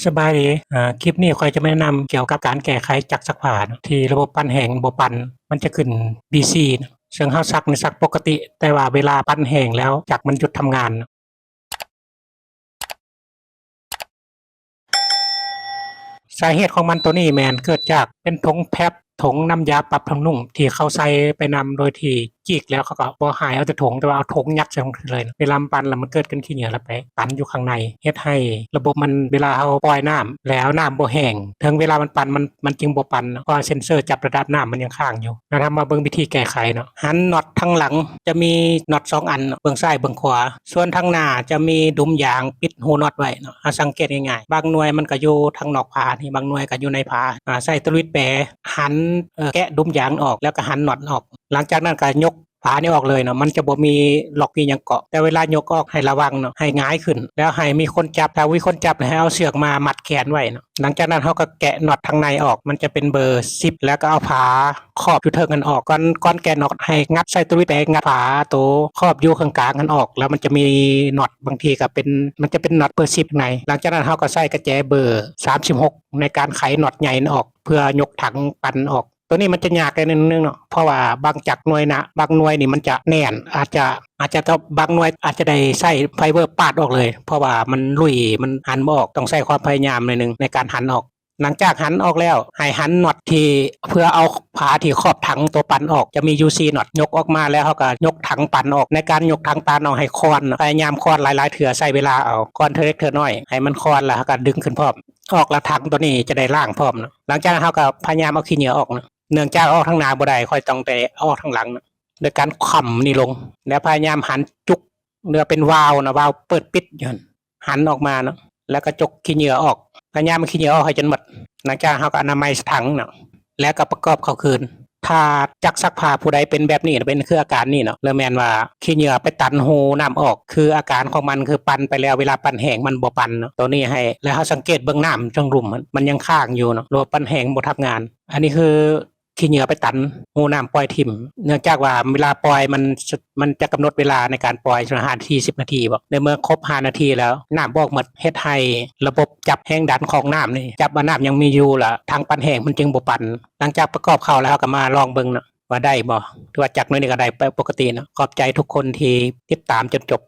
ສະບາຍດີ. ເອີ ຄລິບນີ້ຂ້ອຍຈະມາແນະນຳກ່ຽວກັບການແກ້ໄຂຈັກຊັກຜ້າເນາະ ທີ່ລະບົບປັ່ນແຫ້ງບໍ່ປັ່ນ ມັນຈະຂຶ້ນ ບີ ຊີ ເຊິ່ງເຮົາຊັກນີ້ຊັກປົກກະຕິ ແຕ່ວ່າເວລາປັ່ນແຫ້ງແລ້ວຈັກມັນຢຸດທຳງານ. ສາເຫດຂອງມັນໂຕນີ້ແມ່ນເກີດຈາກເປັນຖົງແຟັບ ຖົງນ້ຳຢາປັບຜ້ານຸ່ງທີ່ເຂົາໃສ່ໄປນຳ ໂດຍທີ່ຈີກແລ້ວເຂົາກໍບໍ່ຫາຍເອົາແຕ່ຖົງ ແຕ່ວ່າເອົາຖົງຍັດໃສ່ເລີຍ. ເວລາມັນປັ່ນແລ້ວມັນເກີດເປັນຂີ້ເຫຍື້ອ ແລ້ວໄປຕັນຢູ່ຂ້າງໃນ ເຮັດໃຫ້ລະບົບມັນ ເວລາເຮົາປ່ອຍນ້ຳແລ້ວນ້ຳບໍ່ແຫ້ງ ເຖິງເວລາມັນປັ່ນ ມັນ ມັນຈຶ່ງບໍ່ປັ່ນ ເພາະວ່າເຊັນເຊີຈັບລະດັບນ້ຳມັນຍັງຄ້າງຢູ່. ແລ້ວເຮົາມາເບິ່ງວິທີແກ້ໄຂເນາະ. ຫັນນັອດທາງຫຼັງ ຈະມີນັອດສອງອັນເນາະ ເບື້ອງຊ້າຍເບື້ອງຂວາ. ສ່ວນທາງໜ້າຈະມີດຸມຢາງປິດຮູນັອດໄວ້ເນາະ. ເຮົາສັງເກດງ່າຍໆ ບາງໜ່ວຍມັນກໍຢູ່ທາງນອກຝານີ້ ບາງໜ່ວຍກໍຢູ່ໃນຝາ. ອາ ໃຊ້ຕະຫຼະຫວິດແປ ຫັນ ເອີ ແກະດຸມຢາງອອກ ແລ້ວກໍຫັນນັອດອອກ. ຫຼັງຈາກນັ້ນກໍຍົກຝານີ້ອອກເລີຍເນາະ ມັນຈະບໍ່ມີລັອກມີຫຍັງເກາະ. ແຕ່ເວລາຍົກອອກໃຫ້ລະວັງເນາະ ໃຫ້ຫງາຍຂຶ້ນ ແລ້ວໃຫ້ມີຄົນຈັບ. ຖ້າມີຄົນຈັບ ໃຫ້ເອົາເຊືອກມາມັດແຂນໄວ້ເນາະ. ຫຼັງຈາກນັ້ນເຮົາກໍແກະນັອດທາງໃນອອກ ມັນຈະເປັນເບີສິບ ແລ້ວກໍເອົາຝາຄອບຢູ່ເທິງຫັ້ນອອກ. ກ່ອນ ກ່ອນແກະນັອດ ໃຫ້ງັດໃສ່ຕະຫວິດແປ ງັດຝາໂຕຄອບຢູ່ຂ້າງກາງຫັ້ນອອກ ແລ້ວມັນຈະມີນັອດ ບາງທີກໍເປັນ ມັນຈະເປັນນັອດເບີສິບຂ້າງໃນ. ຫຼັງຈາກນັ້ນເຮົາກໍໃຊ້ກະແຈເບີສາມສິບຫົກ ໃນການໄຂນັອດໃຫຍ່ນັ້ນອອກ ເພື່ອຍົກຖັງປັ່ນອອກ. ໂຕນີ້ມັນຈະຍາກໄດ້ໜ້ອຍໜຶ່ງເນາະ ເພາະວ່າບາງຈັກໜ່ວຍນະ ບາງໜ່ວຍນີ້ມັນຈະແໜ້ນ ອາດຈະ ອາດຈະຕ້ອງ ບາງໜ່ວຍອາດຈະໄດ້ໃຊ້ໄຟເບີປາດອອກເລີຍ ເພາະວ່າມັນລຸຍ ມັນຫັນບໍ່ອອກ ຕ້ອງໃຊ້ຄວາມພະຍາຍາມໜ້ອຍໜຶ່ງໃນການຫັນອອກ. ຫຼັງຈາກຫັນອອກແລ້ວ ໃຫ້ຫັນນັອດທີ່ ເພື່ອເອົາຝາທີ່ຄອບຖັງໂຕປັ່ນອອກ ຈະມີຢູ່ສີ່ນັອດ. ຍົກອອກມາແລ້ວ ເຮົາກໍຍົກຖັງປັ່ນອອກ. ໃນການຍົກຖັງປັ່ນອອກ ໃຫ້ຄອນ ພະຍາຍາມຄອນຫຼາຍໆເທື່ອ ໃຊ້ເວລາເອົາ ຄອນເທື່ອເລັກເທື່ອນ້ອຍ ໃຫ້ມັນຄອນ ແລ້ວເຮົາກໍດຶງຂຶ້ນພ້ອມ ອອກ ແລ້ວຖັງໂຕນີ້ຈະໄດ້ລ້າງພ້ອມເນາະ. ຫຼັງຈາກນັ້ນເຮົາກໍພະຍາຍາມເອົາຂີ້ເຫຍື້ອອອກເນາະ ເນື່ອງຈາກອອກທາງໜ້າບໍ່ໄດ້ ຂ້ອຍຕ້ອງໄດ້ເອົາອອກທາງຫຼັງເນາະ ໂດຍການຄ້ຳນີ້ລົງ ແລ້ວພະຍາຍາມຫັນຈຸກ ເຫຼືອເປັນວາວນະ ວາວເປີດປິດຢູ່ຫັ້ນ ຫັນອອກມາເນາະ ແລ້ວກໍຈົກຂີ້ເຫຍື້ອອອກ. ພະຍາຍາມເອົາຂີ້ເຫຍື້ອອອກໃຫ້ຈົນໝົດ. ຫຼັງຈາກເຮົາກໍອະນາໄມຖັງເນາະ ແລ້ວກໍປະກອບເຂົ້າຄືນ. ຖ້າຈັກຊັກຜ້າຜູ້ໃດເປັນແບບນີ້ ເປັນຄືອາການນີ້ເນາະ ຫຼືແມ່ນວ່າຂີ້ເຫຍື້ອໄປຕັນຮູນ້ຳອອກ ຄືອາການຂອງມັນຄືປັ່ນໄປແລ້ວ ເວລາປັ່ນແຫ້ງມັນບໍ່ປັ່ນເນາະ ໂຕນີ້ໃຫ້ ແລ້ວເຮົາສັງເກດເບິ່ງນ້ຳທາງລຸ່ມ ມັນຍັງຄ້າງຢູ່ເນາະ ຫຼືວ່າປັ່ນແຫ້ງບໍ່ທຳງານ. ອັນນີ້ຄືຂີ້ເຫຍື້ອໄປຕັນຮູນ້ຳ ປ່ອຍຖິ້ມ ເນື່ອງຈາກວ່າເວລາປ່ອຍມັນ ມັນຈະກຳນົດເວລາໃນການປ່ອຍ ຫ້ານາທີ ສິບນາທີບໍ ໃນເມື່ອຄົບຫ້ານາທີແລ້ວ ນ້ຳອອກໝົດ ເຮັດໃຫ້ລະບົບຈັບແຮງດັນຂອງນ້ຳນີ້ ຈັບວ່ານ້ຳຍັງມີຢູ່ ລະຖັງປັ່ນແຫ້ງມັນຈຶ່ງບໍ່ປັ່ນ. ຫຼັງຈາກປະກອບເຂົ້າແລ້ວ ເຮົາກໍມາລອງເບິ່ງເນາະ ວ່າໄດ້ບໍ່ ຖືວ່າຈັກໜ່ວຍນີ້ກໍໄດ້ປົກກະຕິເນາະ. ຂອບໃຈທຸກຄົນທີ່ຕິດຕາມຈົນຈົບ.